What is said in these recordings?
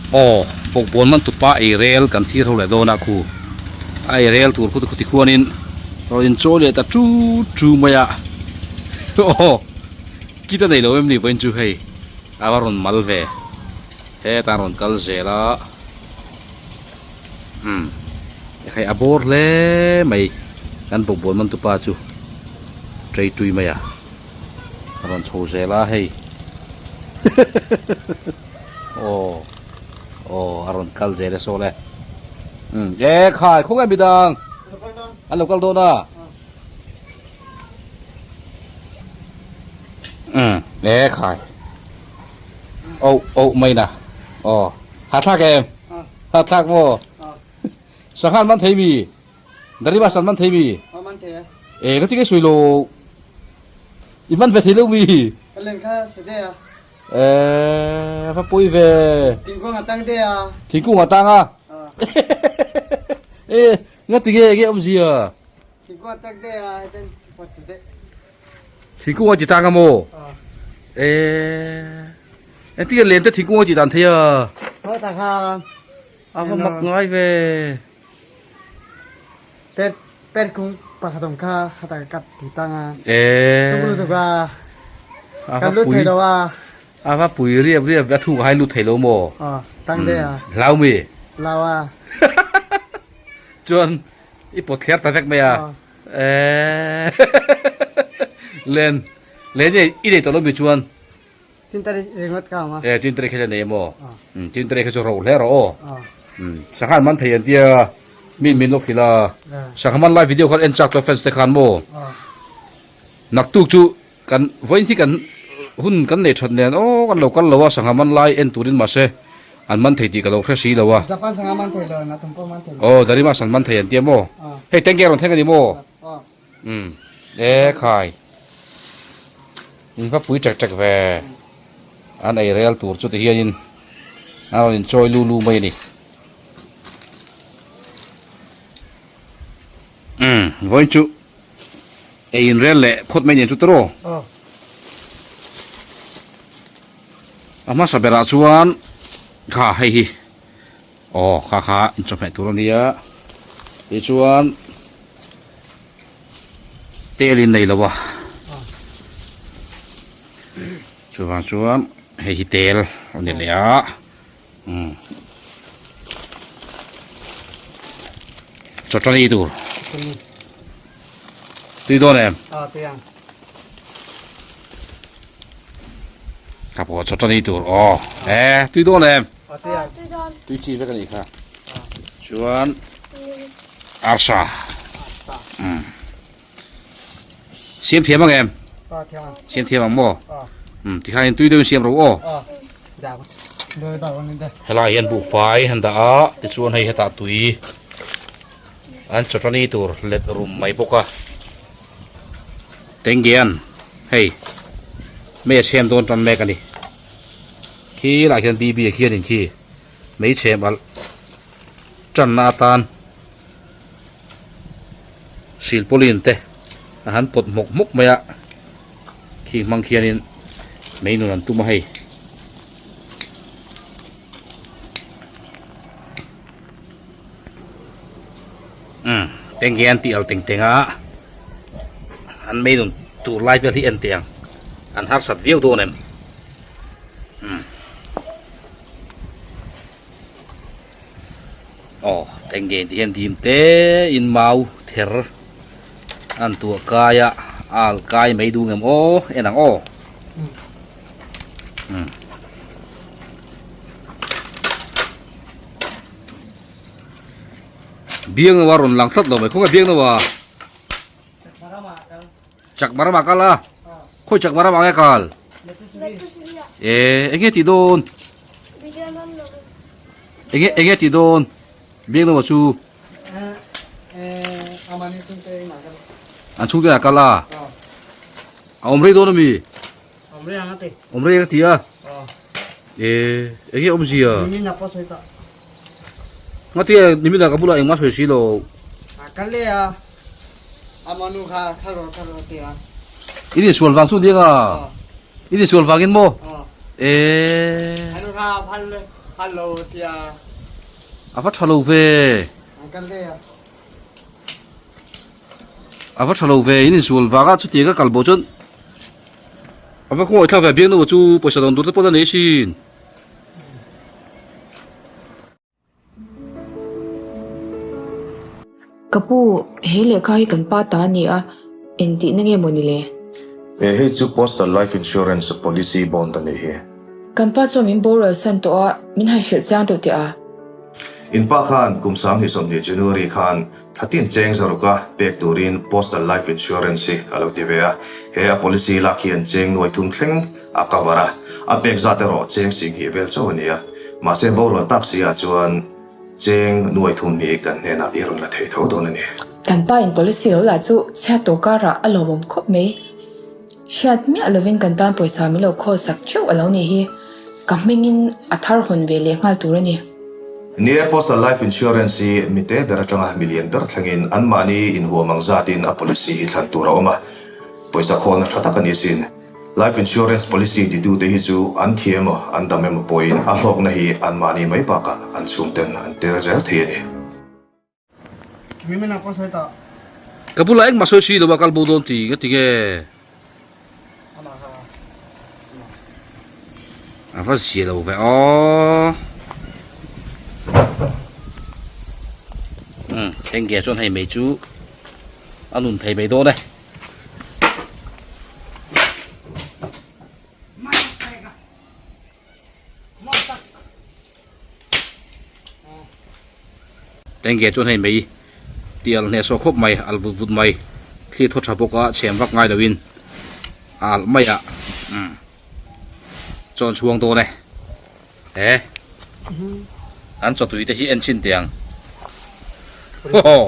Aw bawkbawn man tupa ei rel kan thlir ho leh dawn a khu a ei rel tur khu ti khuanin rawn inchawi leh ta chu chu mai a aw kit a nei lo em ni vawiin chu hei a va rawn mal ve hetah a rawn kal zel a umm hei a bawr hle mai kan bawkbawn man tupa chu tei tui mai a. A rawn chho zel a hei aw aw a rawn kal zel e saw le um e khai khawnge midang an lo kal dawn a um e khai oh oh mai na aw hathlak em hathlak maw sanghan man thei mi Dari bus an man thei mi? Aw man thei e. E ka ti ke sui lo. I man ve thei lo mi? Ka len kha se de a. E va pui ve. Thingkung a tang de a. Thingkung a tang a. E nga ti nge nge awm zia? Thingkung a tang de a heten pot de. Thingkung a ti tang a maw? E engtin nge len te thingkung a ti dan thei a? Ho ta kha. A va mak ngai ve. Per per kung pakhat awm kha khata ka cut ti tang a. Eh. Ka lu tuk a. A Ka va lut pui. thei lo a. A va pui riap riap a thu ka hai lut thei lo maw? Aw tang de a. Hlau mi? Hlau a. Chuan i pawt thler ta vek mai a. Aw. Eh. Len len i nei tawh lo mi chuan? Tintari ringawt ka awm a. E tintari kha nei maw? Um tintari kha chu ro hle ro aw. Um sanghan man thei an tia min min lo hrilh a. Sangha man lai video khan en chak tawh fans te khan maw? Naktuk chu kan vawiin hi kan hun kan nei that nen aw kan lo kal lo a sangha man lai en turin mahse an man thei tih ka lo hre si lo a. Japan sangha man thei lo na tum pawh man thei lo. Aw Darima san man thei an tia maw? Hei tengge rawn thleng a ni maw? Umm e khai in va pui ṭek ṭek ve an ei rel tur chu ti hianin a rawn inchawi lu lu mai a ni umm vawiin chu ei in rel leh phawt mai nen chu tawrh aw a hmasa berah chuan kha hei hi aw kha kha inchawhmeh tur a nia tichuan. Tel in nei lo a chuvang chuan hei hi tel a ni leh a umm chawṭani tur tui dawn em ka pawh chawṭani tur aw e tui dawn em tui chi vek a nih kha chuan. Arsa umm siam thiam ang em siam thiam ang maw umm tikhan in tui deuhin siam ro aw helai hian buhfai han dah a tichuan hei hetah tui an chawṭani tur let rum mai bawk a tenggean hei mei a chhem dawn tan mek a ni khi lah khian bb ah khianin khi mei chhem alh. Tanna atan silpawlin te a han pawt hmawk hmawk mai a, khi hmang khianin mei nun an tum a hei. Umm teng nge an tih al teng teng a, an mei nun tur lai vel hi en teh ang, an harsat viau dawn em? Umm. Aw tengge tih hian dim te in mau ther an tuah kai a al kai mai duh ngem aw en ang aw umm biang nawa rawn lang tlat lo mai khawnge biang nawa chakma ramah kal a khawi chakma ramah nge kal e enge tih dawn enge enge tih dawn biang nawa chu an chhungte ah kal a a awm rei dawn ami awm rei ang a ti a. E, enge awmzia? Nimin a pawh sawi tawh. Ngatinge nimin ah ka bulah engmah sawi si lo. A kal leh a, a manu kha kal rawh kal rawh ti a. I insual vang chu nia? I insual vangin maw? E. A nu kha phal phal lo ti a. A va tha lo ve. A kal leh a. A va tha lo ve, in insual vanga chutiang ka kal bo chuan a va khawngaih thlak ve, biangnu chu pawisa dawn tur te pawh a nei asin. Ka pu, he lehkha hi kan pa ta a ni a, engtihna nge maw ni le? He hei chu Postal Life Insurance Policy Bond a nih hi. Kan pa chuan min boral san tawh a, min han hrilh chiang deuh teh a. In pa khan kum 2020 January khan Thatin cheng zaruka pek turin Postal Life Insurance hi a lo ti ve a, he a policy lak hian cheng nuai thum thleng a cover a, a pek zat erawh cheng singhnih vel chauh a ni a, mahse borual tak si ah chuan cheng nuai thum hi kan hnenah i rawn la thei tho dawn a ni. Kan pa in policy lo lah chu chhiat tawh karah a lawmawm khawp mai. Hriat miah lovin kan tan pawisa min lo khawl sak theuh a lo nih hi. Ka hmingin a thar hawn ve leh nghal tur a ni. Ni e, Postal Life Insurance hi mite ber atanga milian ber thlengin anmahni inhuam ang zatin a policy hi thlan tur a awm a, pawisa khawlna tha tak a ni asin. Life Insurance policy titute hi chu an thi emaw an dam emaw pawhin a hlawkna hi anmahni mai bakah an chhungten an tel zel thei a ni. Ka bulah engmah sawi si lo a kal bo dawn ti nga ti nge? A va zia lo ve aw. Um, eng ge chuan hei mei chu a nun thei mai dawn e. Tenge chuan hei mei tial hnehsawh khawp mai al vut vut mai thli thaw tha bawk a chhem vak ngai loin a alh mai a umm chawn chhuang dawn e he an chawtui te hi en chin teh ang haw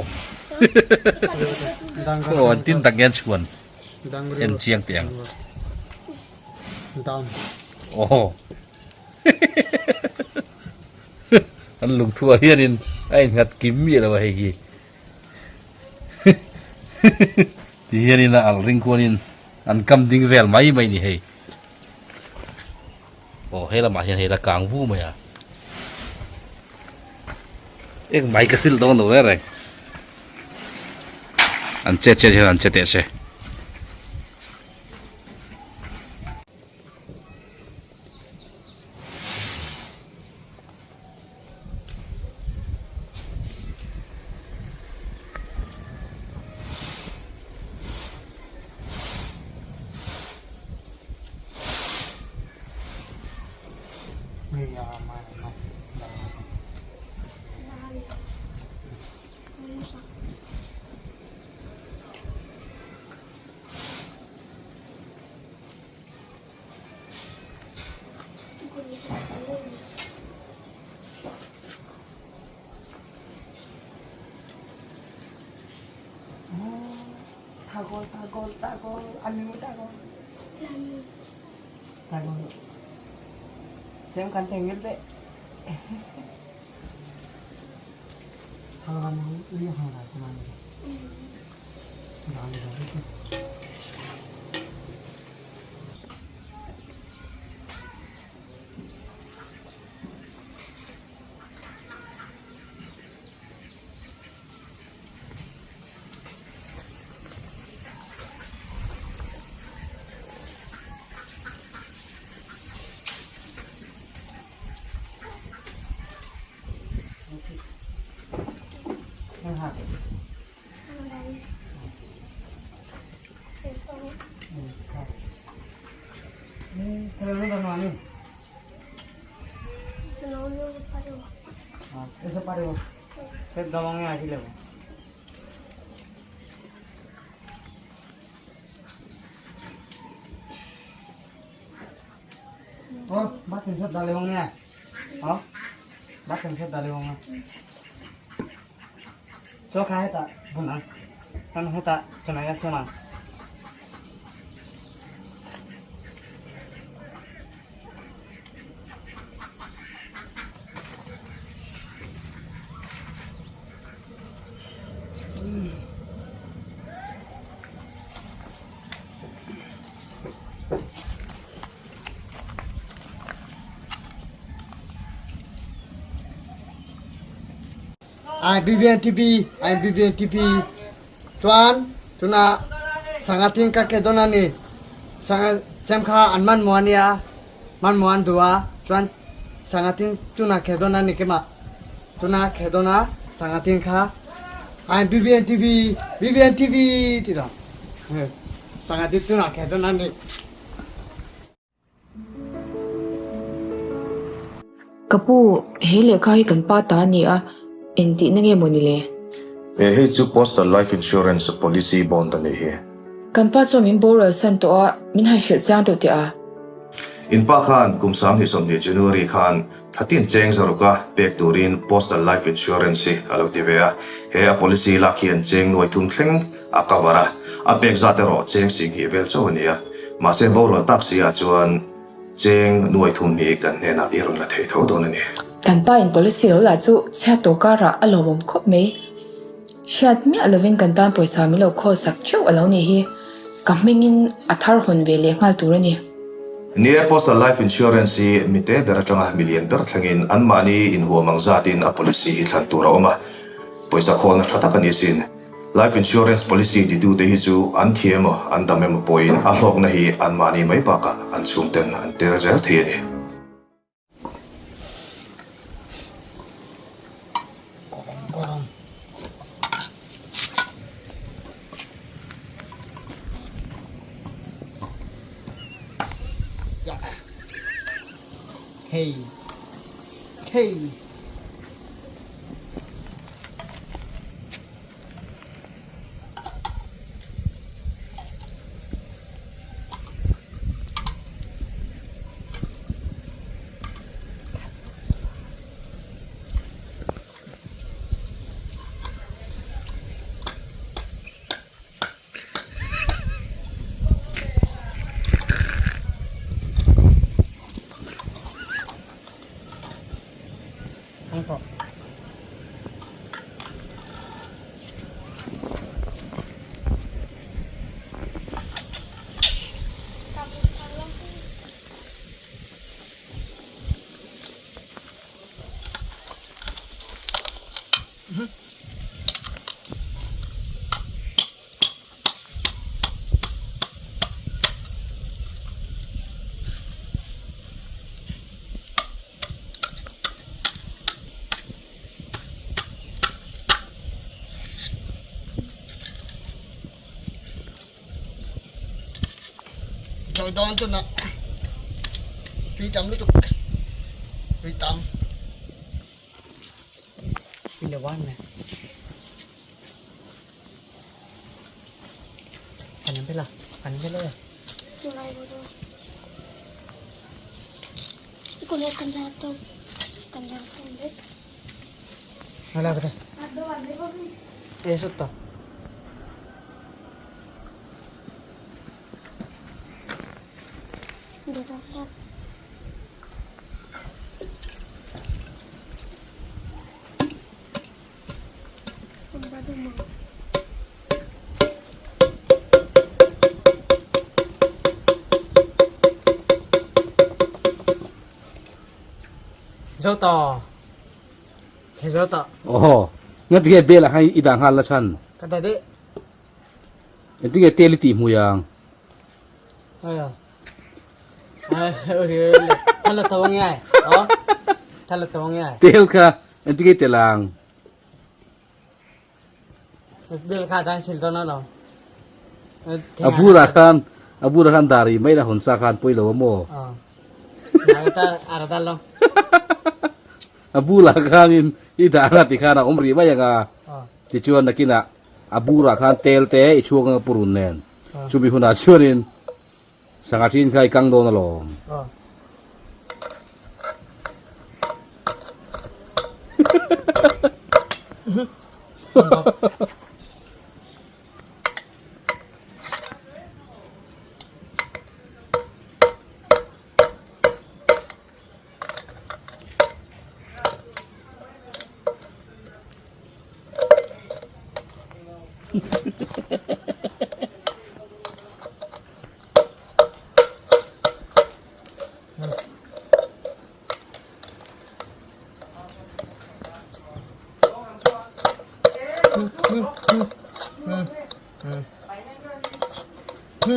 haw an tin tak nge an chhuan en chiang teh ang. Aw An lungthuah hianin a innghat kim miah lo a hei hi. Ti hianin a alh ring kuanin an kam ding vel mai mai ni hei. Aw he lamah hian hei la kang vu mai a. Eng mai ka hrilh dawn lo reng reng. An chet chet hian an che teh se. I BBNTV I BBNTV chuan tuna sangha tin ka ke dawn a ni sangha chem kha an man maw ania man maw an duh a chuan sangha tin tuna khe dawn a ni kemah tuna khe dawn a sangha tin kha I BBNTV BBNTV tih rawh sangha tin tuna khe dawn a ni. Ka pu, he lehkha hi kan pa ta a ni a, engtihna nge maw ni le? E, hei chu Postal Life Insurance Policy Bond a nih hi. Kan pa chuan min boral san tawh a, min han hrilh chiang deuh teh a. In pa khan kum 20 sawmhnih January khan thlatin cheng zaruka pek turin Postal Life Insurance hi a lo ti ve a. He a policy lak hian cheng nuai thum thleng a cover a, a pek zat erawh cheng singhnih vel chauh a ni a. Mahse borual tak si ah chuan cheng nuai thum hi kan hnenah i rawn la thei tho dawn a ni. Kan pa in policy lo lah chu chhiat tawh karah a lawmawm khawp mai. Hriat miah lovin kan tan pawisa min lo khawl sak theuh a lo nih hi. Ka hmingin a thar hawn ve leh nghal tur a ni. Ni e, Postal Life Insurance hi mite ber atanga milian ber thlengin anmahni inhuam ang zatin a policy hi thlan tur a awm a, pawisa khawlna tha tak a ni asin. Life insurance policy titute hi chu an thi emaw an dam emaw pawhin a hlawkna hi anmahni mai bakah an chhungten an tel zel thei a ni. Hey. Hey. Chawi dawn chu na tui tam lutuk tui tam Zo ta. Thei zo ta. Aw, nga tinge bel ah khan i dah nghal la chhan? Ka dah deh. Engtinge tel i tih hmui ang? Aya. Thal tawng nge. Oh. Thal tawng nge. Tel kha engtinge tel ang? Bel kha dan sil dawn alawm. A bulah khan a bulah khan dar i mai la hawn sa khan pawi lo a maw? A bulah khanin i dah anga ti khan a awm rih mai anga tichuan nakinah a burah khan tel te i chhuak anga purun nen chumi hunah chuanin Sangha ṭin kha i kang dawn alawm.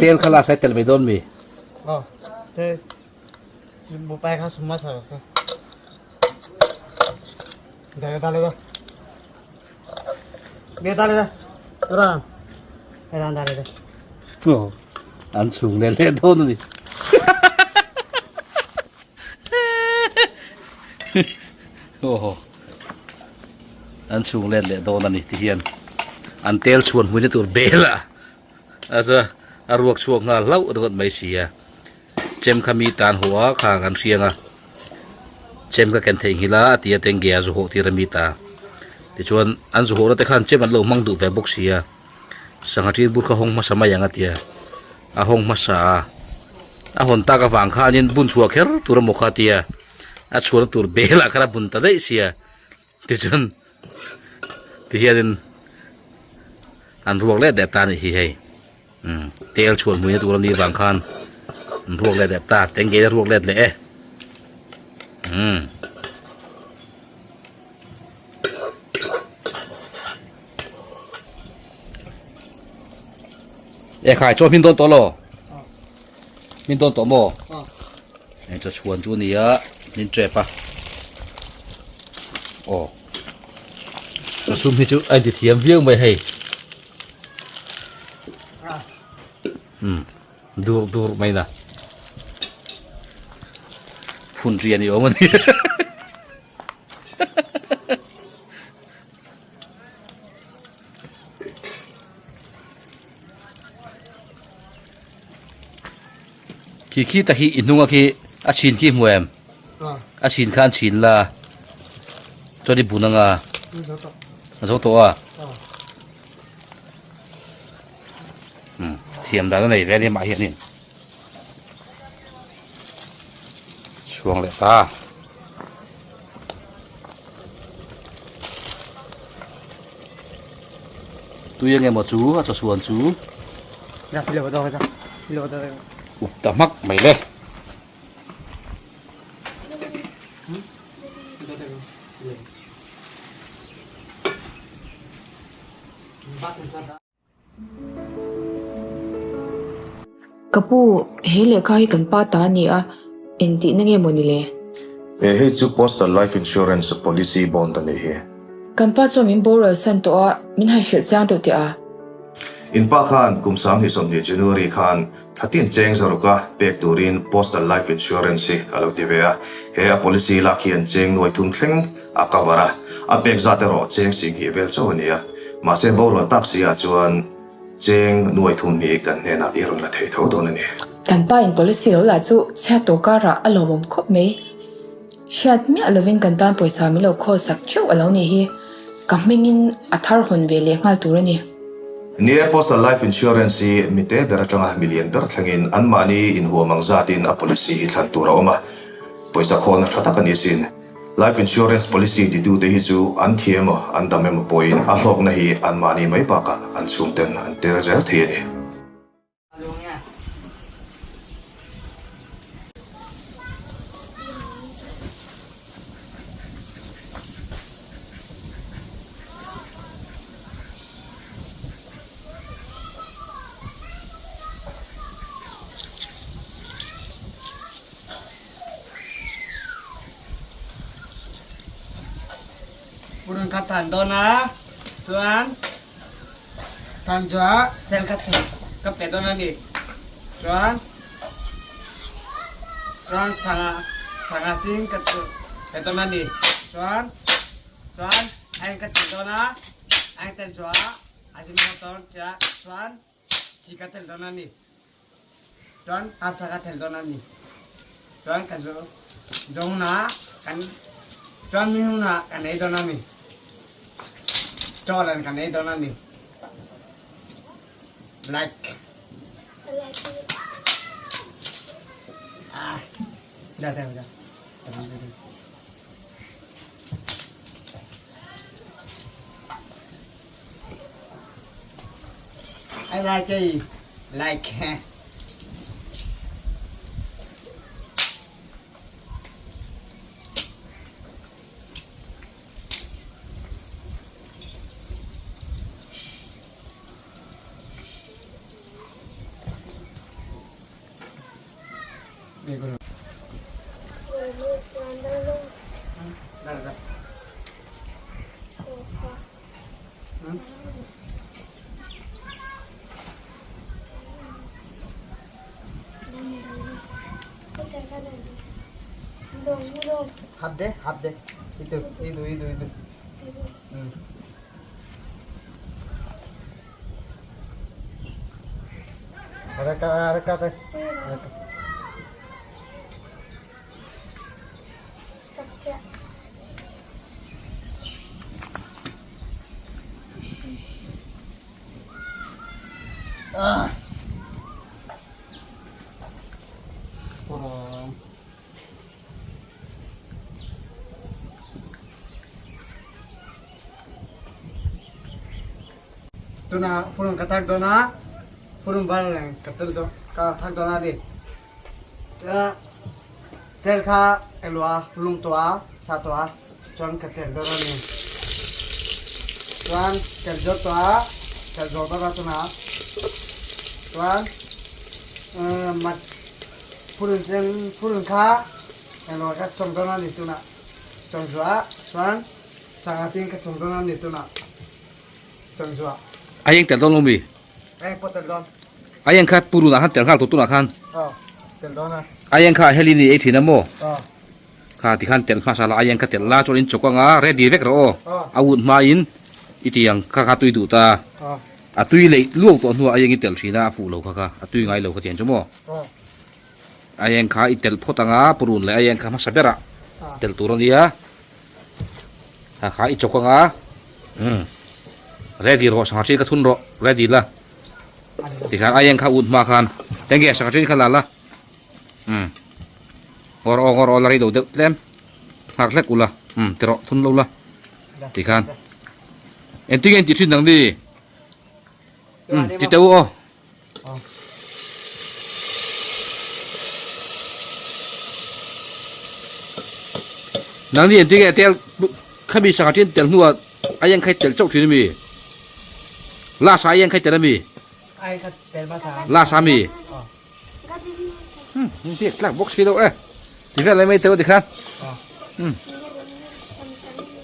Tel kha la sai tel mai dawn mi. Aw te bupai kha suma sa se. Dale dale da. Be dale da. Ra. Ra dale da. Aw an chhung leh leh dawn a ni. Aw an chhung let leh dawn a ni ti hian an tel chhuan hmuina tur bel a aza a ruak chhuak nghal hlauh ringawt mai si a chem kha mi tan haw a kha kan hriang a chem ka ken theihnghilh a a ti a tenge a zu hawh tir a mi ta tichuan an zu hawhna te khan chem an lo hmang duh ve bawk si a sangha ṭin bur kha hawng hmasa mai ang a ti a a hawng hmasa a a hawn tak avang khanin bun chhuah kher tur emaw kha a ti a a chhuahna tur bel ah khan a bun ta daih sia tichuan tihianin an ruak leh deh ta a nih hi hei umm tel chhuan hmuihna tur a nih vang khan an ruak leh deh ta tengge a ruak let leh e umm. E khai chaw hmin dawn tawh lo hmin dawn tawh maw hei chaw chhuan chu ania min trep a aw chaw chhum hi chu a inti thiam viau mai hei um dur dur mai na phun rian i awm a ni. Khi khi tak hi i hnunga khi a chhin khi hmu em? A chhin kha an chhin la chuan i bun anga a zo tawh a thiam dan a nei ve a ni mah hianin. Chhuang leh ta. Tui eng emaw chu a chawchhuan chu up ta hmak mai le. Ka pu, he lehkha hi kan pa ta a ni a, engtihna nge maw ni le? He hei chu Postal Life Insurance Policy Bond a nih hi. Kan pa chuan min boral san tawh a, min han hrilh chiang deuh teh a. In pa khan kum 20 sawmhnih January khan thlatin cheng zaruka pek turin Postal Life Insurance hi a lo ti ve a. He a policy lak hian cheng nuai thum thleng a cover a, a pek zat erawh cheng singhnih vel chauh a ni a. Mahse borual tak si ah chuan cheng nuai thum hi kan hnenah i rawn la thei tho dawn a ni. Kan pa in policy lo lah chu chhiat tawh karah a lawmawm khawp mai. Hriat miah lovin kan tan pawisa min lo khawl sak theuh a lo nih hi. Ka hmingin a thar hawn ve leh nghal tur a ni. Ni e, Postal Life Insurance hi mite ber atanga milian ber thlengin anmahni inhuam ang zatin a policy hi thlan tur a awm a, pawisa khawlna tha tak a ni asin. Life Insurance Policy titute hi chu an thi emaw, an dam emaw pawhin a hlawkna hi anmahni mai bakah an chhungten an tel zel thei a ni. Purun kha tan dawn a, chuan tan zuah tel kha chu ka pe dawn a ni. Chuan chuan sangha sangha tin ka chu pe dawn a ni. Chuan chuan aieng ka tel dawn a, aieng tel zuah ajinomoto chuan chi ka tel dawn a ni. Chuan arsa ka tel dawn a ni. Chuan ka zo zo hunah kan chuan mi hunah kan ei dawn a ni. Chaw len kan ei dawn a ni. Like. Ah, dah dah dah. I like it. Like. হাত দে হাত দে ইটো ইদু ইদু ইদু আরেকটা আরেকটা আরেকটা Tuna furun ka thak dawn a, furun var reng ka tel dawn ka thak dawn a ni. Tia tel kha ka lu a, lung tawh a, sa tawh a, chuan ka tel dawn a ni. Chuan tel zawt tawh a, tel zawh dawn a tuna chuan mat furun chen furun kha englo ka chawng dawn a ni tuna chawng zuah a, chuan sangha tin ka chawng dawn a ni tuna. A eng tel dawn lo mi? A eng kha purun ah khan tel nghal tawh tunah khan. A eng kha heli ni ei thin a maw? Kha ti khan tel hmasa la a eng kha tel la chuan in chawk anga ready vek rawh aw. A ut hma in i ti ang kha kha tui duh ta. A tui leih luak tawh hnuah a eng i tel thin a a fuh lo kha kha a tui ngai lo kha tiang chu maw? A eng kha i tel phawt anga purun leh a eng kha hmasa berah tel tur a nia. Ha kha i chawk anga umm ready rawh sangha ṭin kha thun rawh ready la tikhan a eng kha ut hma khan enge sangha ṭin kha la la umm ngawr aw ngawr aw la rei lo deuh tlem nghak hlek ula umm ti rawh thun lo la tikhan engtin nge in tih ṭhin ang ni umm ti teuh aw. Nangni engtin nge tel khami sangha ṭin tel hnuah a eng khai tel chauh ṭhin ami? Last ah a eng khai tel ami? Last ah ami? Hmm, biak tlak bawk si lo e. Ti vel mai teu ti khan. Hmm.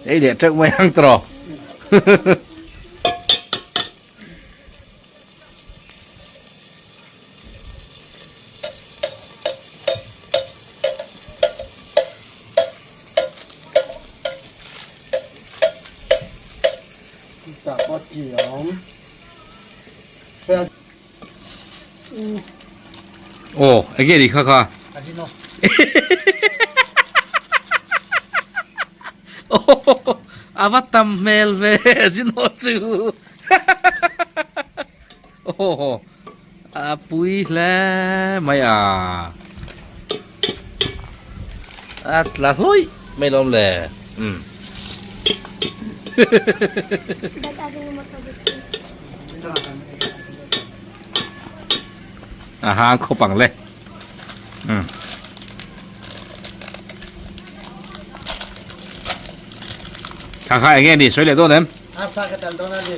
Ei leh ṭeuh mai ang tawh. Aw enge ni kha kha a va tam hmel ve zino chu. Aw a pui hle mai a a tla hlawih mai lawm le umm a hang khawp ang le umm kha kha eng nge ni sawi leh dawn em. Asa ka tel dawn a ni.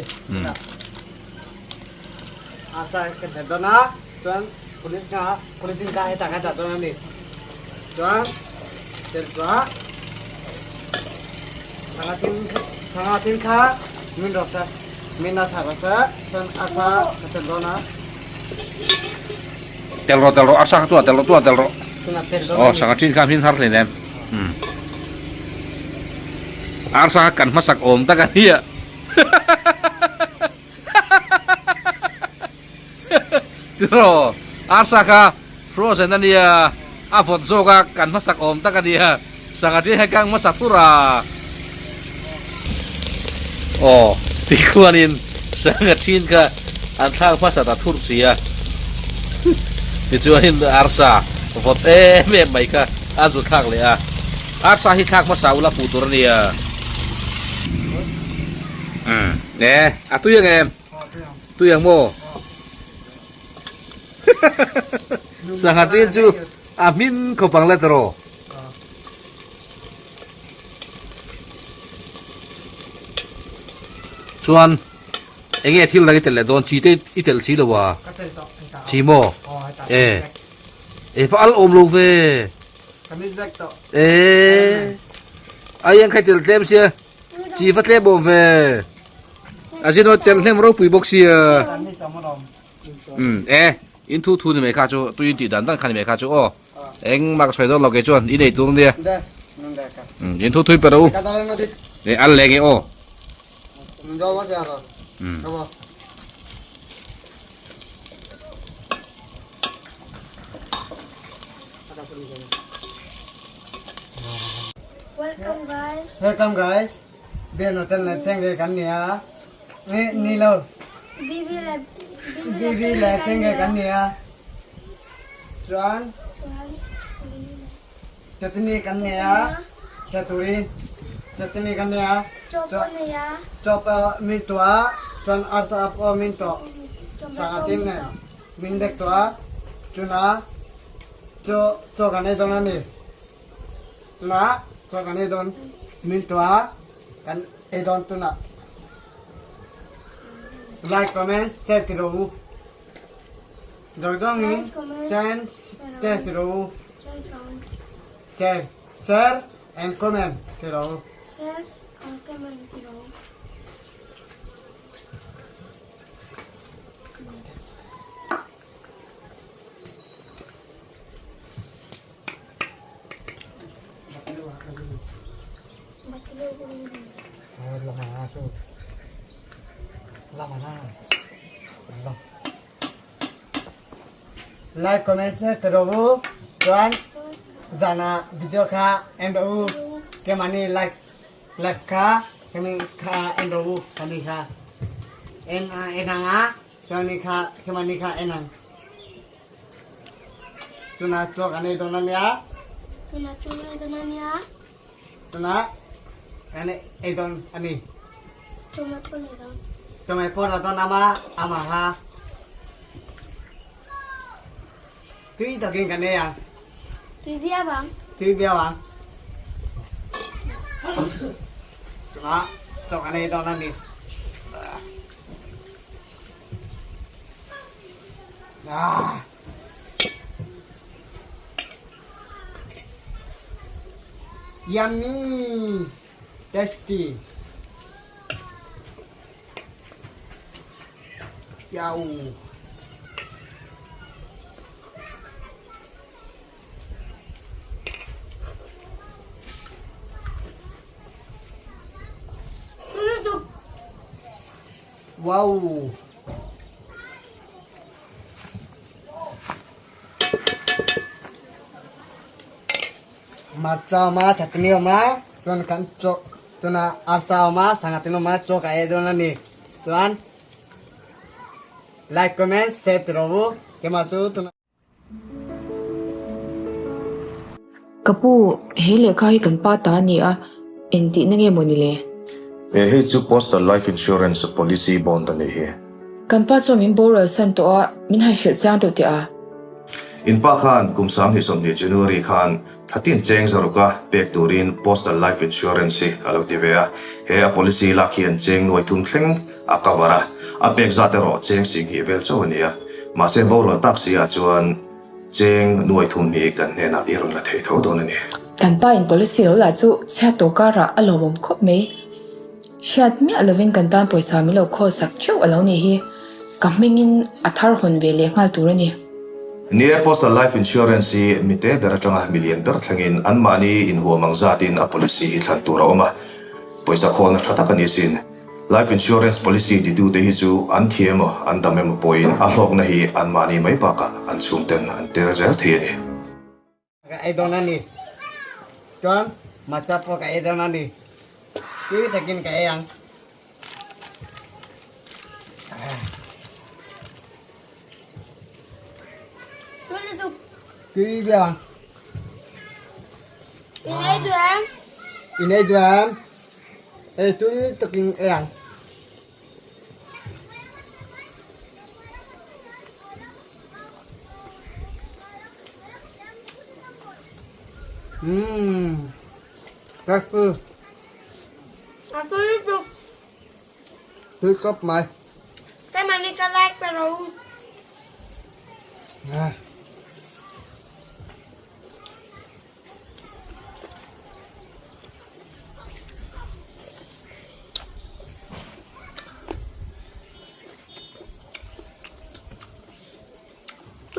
Asa ka tel dawn a, chuan police ka police ka hetah ka dah dawn a ni. Chuan tel chuah sanga tin sanga tin kha min rawh se min asa rawh se chuan asa ka tel dawn a. Tel rawh tel rawh asa kha tunah tel rawh tunah tel rawh. Aw sangha tin kha hmin har hle nem. Arsa kha kan hmasak awm tak a nia. Tiraw arsa kha frozen a nia a vawt zawk a kan hmasak awm tak a nia sangha tin hian kang hmasa thur a. Aw tikhuanin sangha thin kha an thlak hmasa ta thur si a tichuanin arsa vawt em em mai kha a zu thlak leh a arsa hi thlak hmasa ula fuh tur a nia umm e a tui ang em tui ang maw sangha thin chu a hmin khawp ang le tawh. Chuan enge thil dang i telh leh dawn chi te i telh si lo a chi maw e. E va al awm lo ve. E aieng khai tel tlem sia chi va tlem awm ve. A zin tel hnem ropui bawk sia. Um e in thu thu ni mai kha chu tui in tih dan dan kha ni mai kha chu aw. Engmah ka sawi dawn lo kei chuan i nei tur nia. Um in thu thui pe rawh u. E al leh nge aw. Um. Welcome guys. Welcome guys. Bian hotel na tenge kan nia. Ni ni lo. Bibi le Bibi le tenge kan nia. Chuan Chuan Chutney kan nei a, chaturin chutney kan nei a, Chaw pawh nei a. Chaw pawh min tuah a, chuan arsa pawh min tuah, sangha tin nen min bek tuah a, chuna chaw chaw kan ei dawn a ni, chuna chaw kan ei dawn min tuah a, kan ei dawn tunah like comment share ti rawh u. Zawng in share si rawh u. Share, share and comment ti rawh u. Share and comment ti rawh u. Like comment share ti rawh u chuan zana video kha en rawh u kemahni like like kha hemi kha en rawh u kani kha en en anga chuan ni kha kemahni kha en ang tuna chaw kan ei dawn ania tuna chaw kan ei dawn ania tuna kan ei dawn ani chawhmeh pawh nei dawn chawhmeh pawh la dawn ama ama ha tui takin kan ei ang tui viau ang tui viau ang tuna chaw kan ei dawn ani Ah. Yummy. Tasty. Yow. Wow. Hmarcha a awm a, chutney a awm a, chuan kan chaw tuna arsa a awm a, sangha tin a awm a, chaw ka ei dawn a ni. Chuan like comment share ti rawh u keimah chu tuna. Ka pu, he lehkha hi kan pa ta a ni a, engtihna nge maw ni le? He hei chu Postal Life Insurance Policy Bond a nih hi. Kan pa chuan min boral san tawh a, min han hrilh chiang deuh teh a. In pa khan kum 2020 January khan thlatin cheng zaruka pek turin Postal Life Insurance hi a lo ti ve a, he a policy lak hian cheng nuai thum thleng a cover a, a pek zat erawh cheng singhnih vel chauh a ni a, mahse boral tak si ah chuan cheng nuai thum hi kan hnenah i rawn la thei tho dawn a ni. Kan pa in policy lo lah chu chhiat tawh karah a lawmawm khawp mai. Hriat miah lovin kan tan pawisa min lo khawl sak theuh a lo nih hi. Ka hmingin a thar hawn ve leh nghal tur a ni. Ni e, Postal Life Insurance hi mite ber atanga milian ber thlengin anmahni inhuam ang zatin a policy hi thlan tur a awm a, pawisa khawlna tha tak a ni sin. Life Insurance Policy titute hi chu an thi emaw an dam emaw pawhin a hlawkna hi anmahni mai bakah an chhungten an tel zel thei a ni. Ka ei dawn a ni. Chuan matcha pawh ka ei dawn a ni. Tui takin ka ei ang. Tui lutuk. Tui viau ang. In ei duh em? In ei duh em? Ei tui takin ei ang. Umm tasty A tui lutuk. Tui khawp mai. Ka mani ka like pe ro. Ah.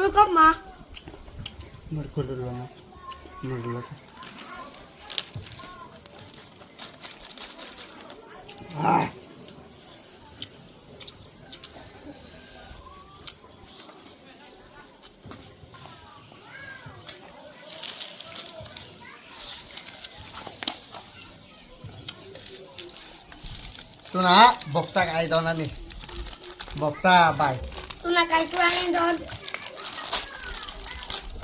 Tui khawp ma. Tunah vawksa ka ei dawn a ni. Vawksa bai. Tunah kai chuan in dawn.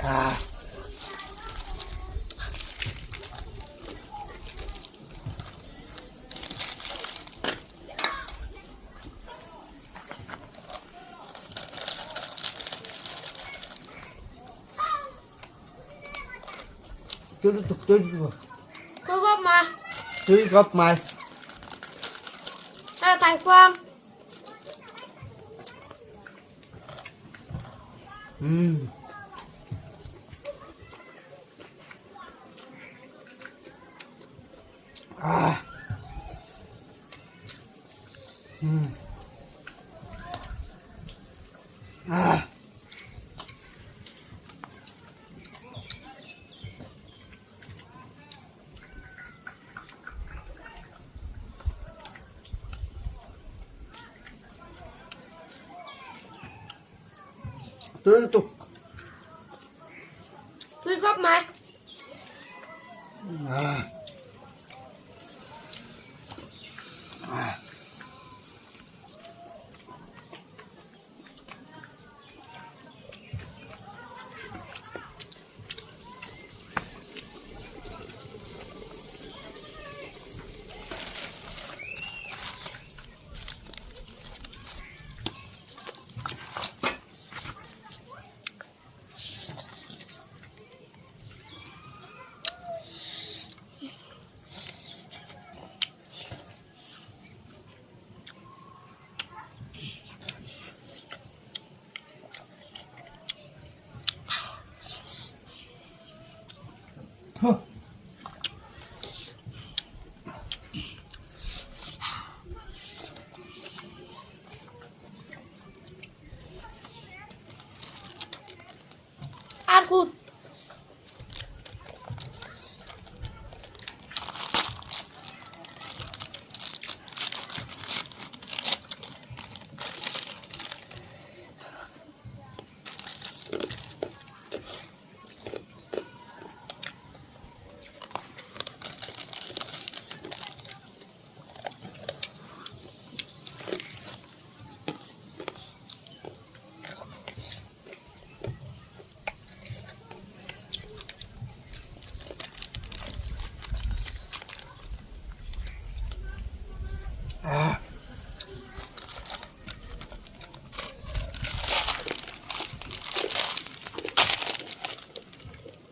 Ah. Tui lutuk tui lutuk. Tui khawp mai. Tui khawp mai. A kai kuang. Umm. Ah. Umm. Ah. Tui lutuk. Tui khawp mai. Ah. Ah. Ar kut.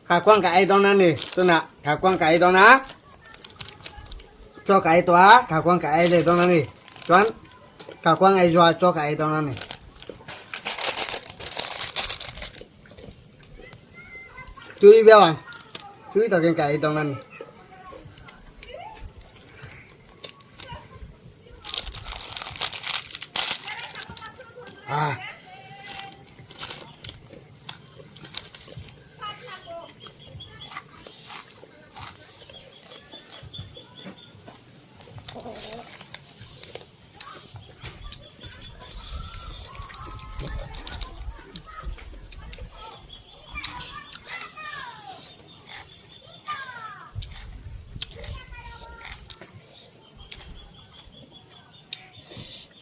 Kaikuang ka ei dawn a ni tunah kaikuang ka ei dawn a chaw ka ei tawh a kaikuang ka ei leh dawn a ni chuan kaikuang ei zuah chaw ka ei dawn a ni. Tui viau ang tui takin ka ei dawn a ni. Ah.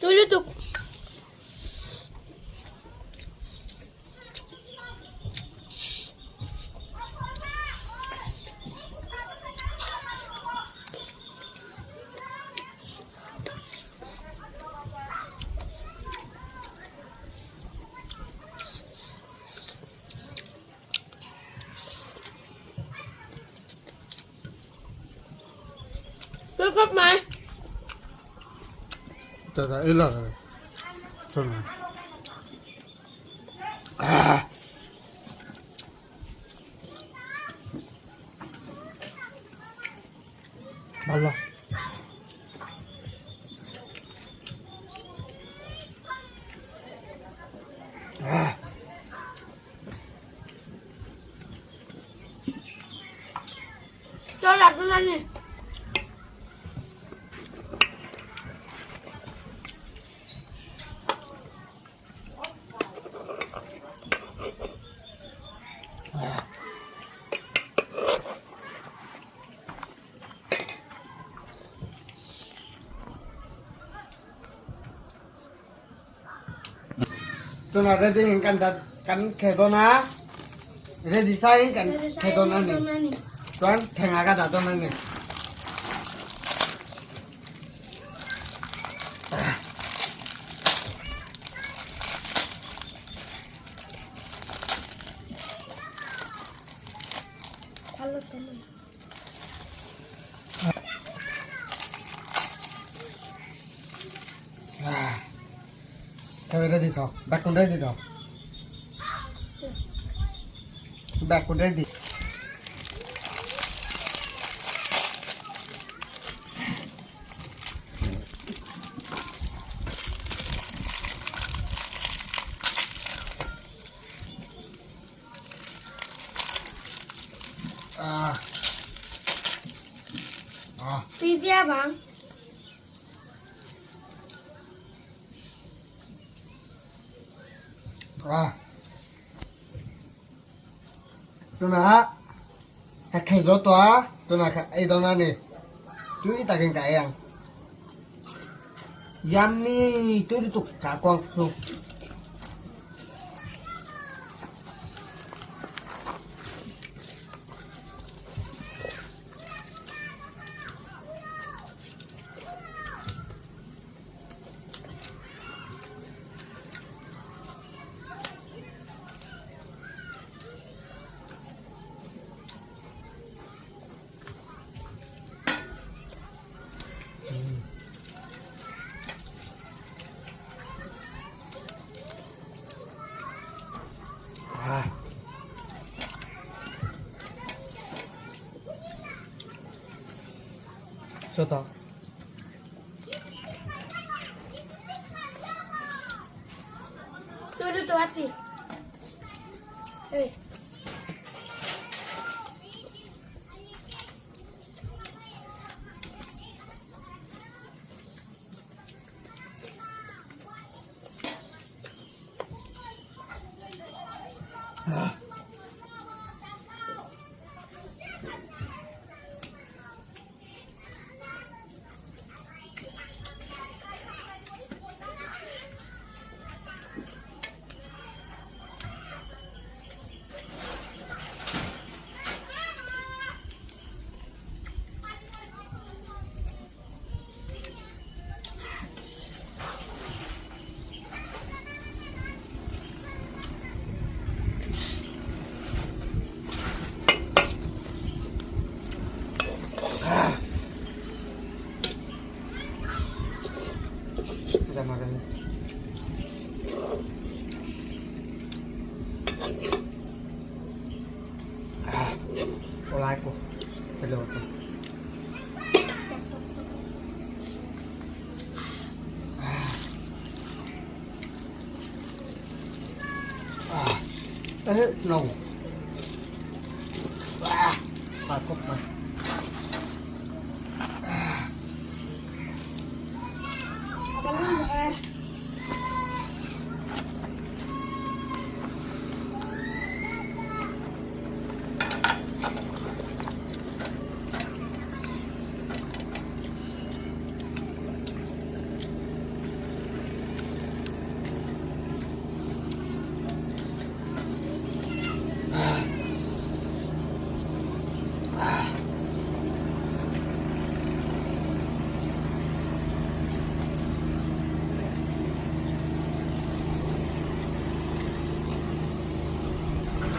Tui lutuk. Tui khawp mai. dawn a ni. Tunah ready in kan dat kan kheh dawn a, ready sa in kan kheh dawn a ni. Chuan thengah ka dah dawn a ni. Ready tho, back kun ready tho. Back kun ready. Tui bia bang. Tunah ka khel zo tawh a, tunah ka ei dawn a ni. Tui takin ka ei ang. Yummy! Tui lutuk ka kuang chu. Chutah. Tui lutuk a ti. Hei. No. Ah, sakop na.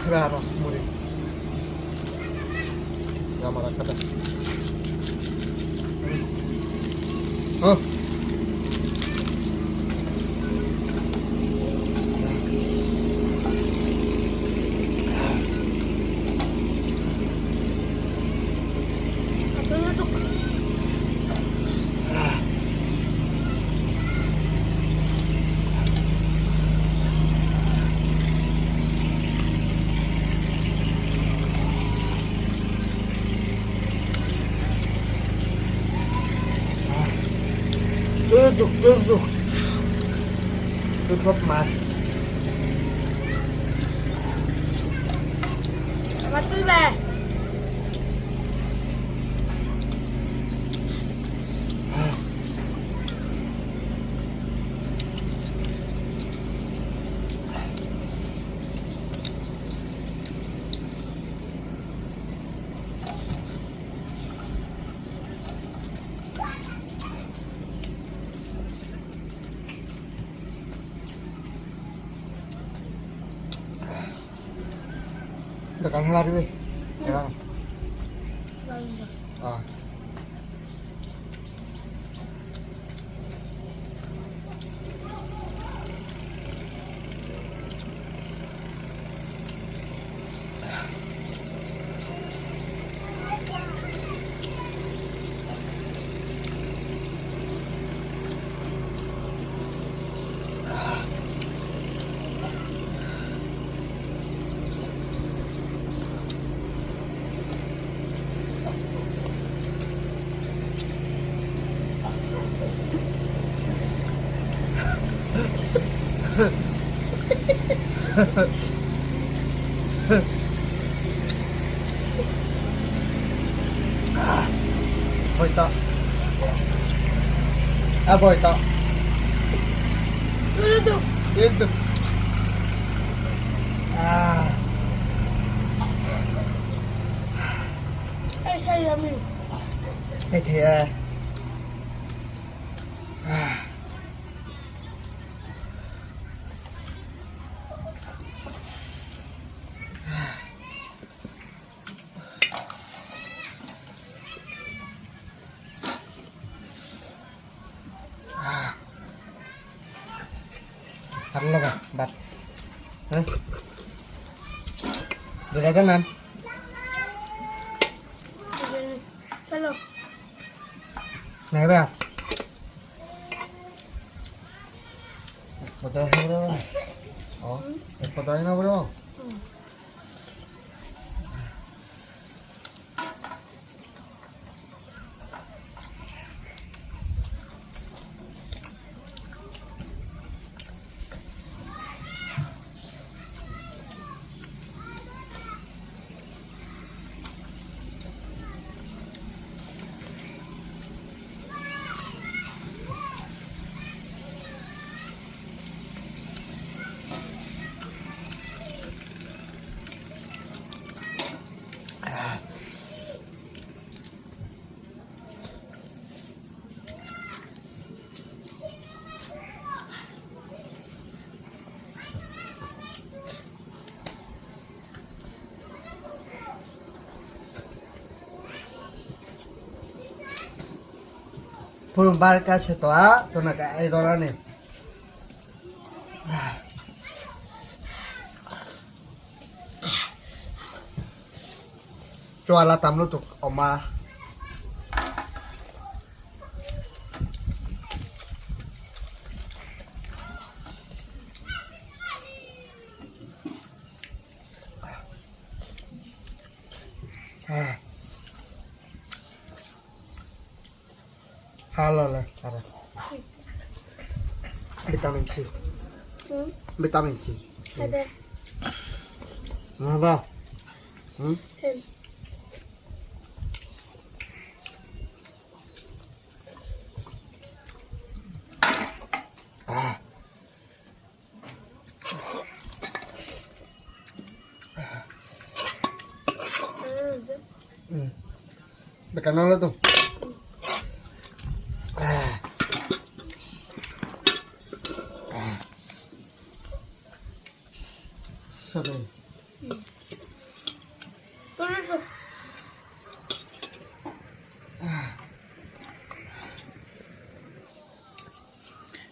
Bravo, muri. Oh. Tui lutuk tui lutuk tui khawp mai. Va tui ve. Được ăn hoa đi. Được không? Ờ. Bôi to. À bôi to. Lutuk. Lutuk. À. Ei thei ami. Ei thei e. Bat. Hả? Được rồi các bạn. Chalo. Này bà. Một tay không đâu. Ồ, một tay nó đâu. Purun bar ka se to a to na ka ei dona ni. Chaw la tam lutuk awm a. Hello, vitamin C. Vitamin C. Apa? Ah. Bekan tuh. Ah. Ah. Sorry.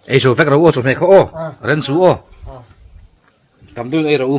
Ei zo vek ro aw chawhmeh kha aw ren chu aw tam deuhin ei ro u.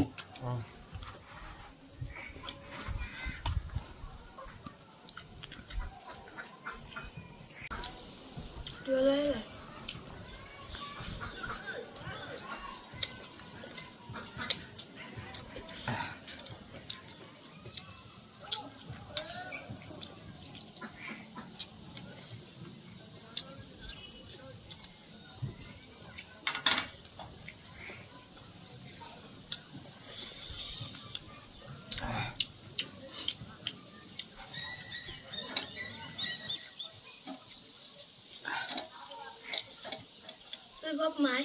Tui khawp mai.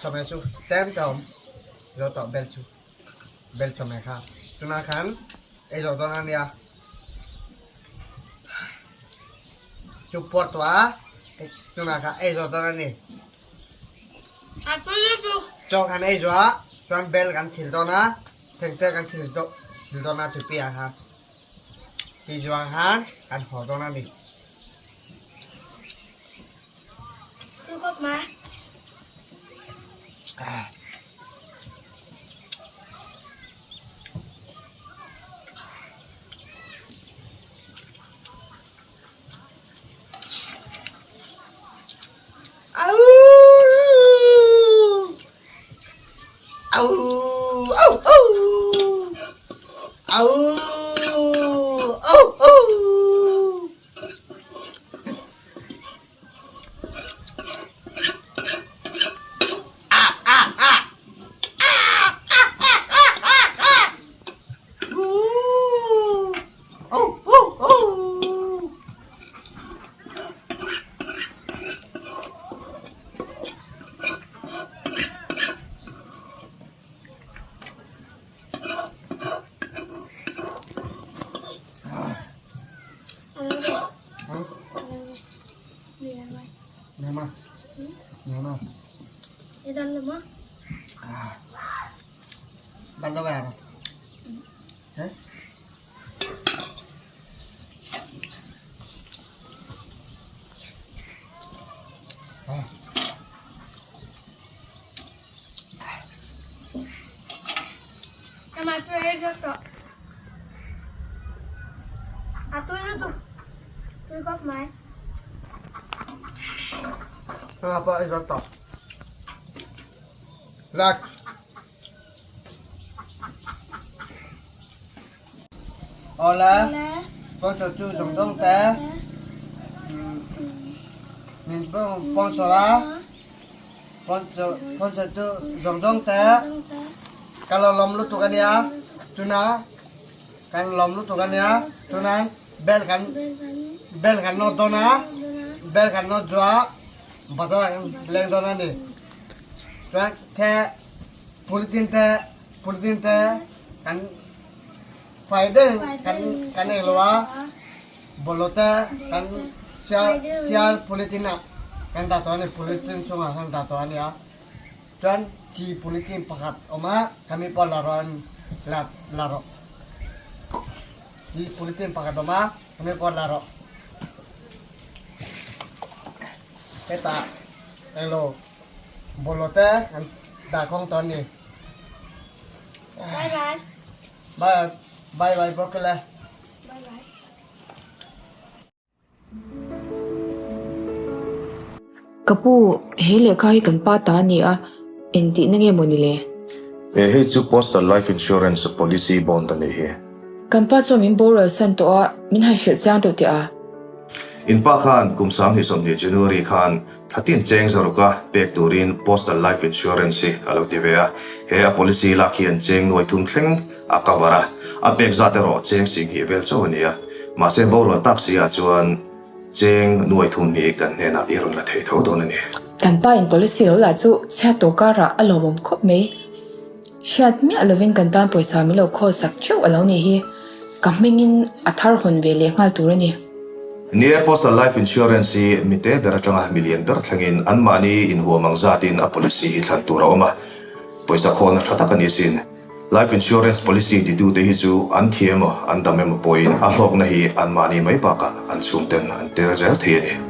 Chawhmeh chu tlem te a awm zawtawh bel chu bel chawhmeh kha tunah khan ei zawh dawn a nia chu puar tawh a tunah khan ei zawh dawn a ni chaw khan ei zawh a chuan bel kan thil dawn a thengte kan thil thil dawn a tupi ah khan tichuan khan kan haw dawn a ni. Awle, sponsor tu zawng zawng te min sponsor a, sponsor tu zawng zawng te ka lo lawm lutuk a nia, tuna kan lawm lutuk a nia, tuna bell kan bell kan nawt dawn a, bell kan nawt zuah a bazar ah kan leng dawn a ni, chuan the polythene te polythene te kan. Fai deuh kan kan ei lo a, bawlhhlawh te kan sial sial polythene ah kan dah tawh a ni, polythene chungah khan dah tawh a ni a, chuan chi polythene pakhat awm a, khami pawh la rawh an la la rawh, chi polythene pakhat awm a, khami pawh la rawh, hetah englo bawlhhlawh te kan dah khawng tawh a ni. Bye bye. Bye bye bye broccoli. Bye bye. Ka pu, he lehkha hi kan pa ta a ni a, engtihna nge maw ni le? E, hei chu Postal Life Insurance Policy Bond a nih hi. Kan pa chuan min boral san tawh a, min han hrilh chiang deuh teh a. In pa khan kum 2020 January khan Thlatin cheng zaruka pek turin Postal Life Insurance hi a lo ti ve a, he a policy lak hian cheng nuai thum thleng a cover a, a pek zat erawh cheng singhnih vel chauh a ni a, mahse borual tak si ah chuan cheng nuai thum hi kan hnenah i rawn la thei tho dawn a ni. Kan pa in policy lo lah chu chhiat tawh karah a lawmawm khawp mai. Hriat miah lovin kan tan pawisa min lo khawl sak theuh a lo nih hi. Ka hmingin a thar hawn ve leh nghal tur a ni. Ni e, Postal Life Insurance hi mi te ber atanga mi lian ber thlengin anmahni inhuam ang zatin a policy hi thlan tur a awm a, pawisa khawlna tha tak a ni sin. Life insurance policy titute hi chu an thi emaw an dam emaw pawhin a hlawkna hi anmahni mai bakah an chhungten an tel zel thei a ni.